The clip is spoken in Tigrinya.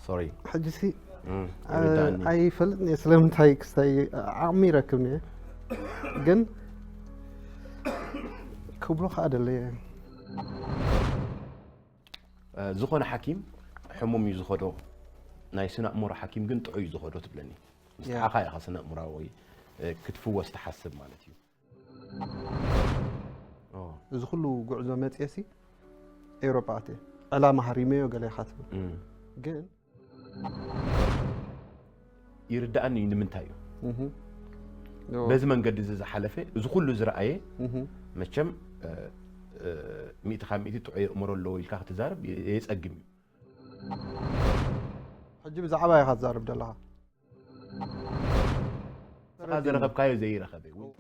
ሶሪ ሕጂ ሲ እም፣ አ- ይርዳእኒ። ኣይፈልጥን እየ ስለምንታይ ክስታይ ዓቕሚ ይረክብኒ እየ ግን ክብሎ ከዓ ደለየ እ፣ ዝኾነ ሓኪም ሕሙም እዩ ዝኸዶ፣ ናይ ስነ ኣእምሮ ሓኪም ግን ጥዑይ እዩ ዝኸዶ ትብለኒ። ንስኻ ያ። ኢኻ ስነ ኣእምራዊ ወይ እ፣ ክትፍወስ ትሓስብ ማለት እዩ። ኦ፣ እዚ ኩሉ ጉዕዞ መፅየሲ ኤውሮጳ ኣትየ ዕላማ ሃሪመዮ ገለ ኢኻ ትብል እም። ግን ይርዳእኒ እዩ። ንምንታይ እዩ እህ፣ ዮ፣ በዚ መንገዲ እዚ ዝሓለፈ፣ እዚ ኩሉ ዝረኣየ እህ፣ መቸም እ፣ እ፣ ሚእቲ ካብ ሚእቲ ጥዑይ ኣእምሮ ኣለዎ ኢልካ ክትዛረብ የ- የጸግም እዩ። ሕጂ ብዛዕባ ኢኻ ትዛርብ ዘለኻ ንስኻ ዝረኸብካዮ ዘይረኸበ እውን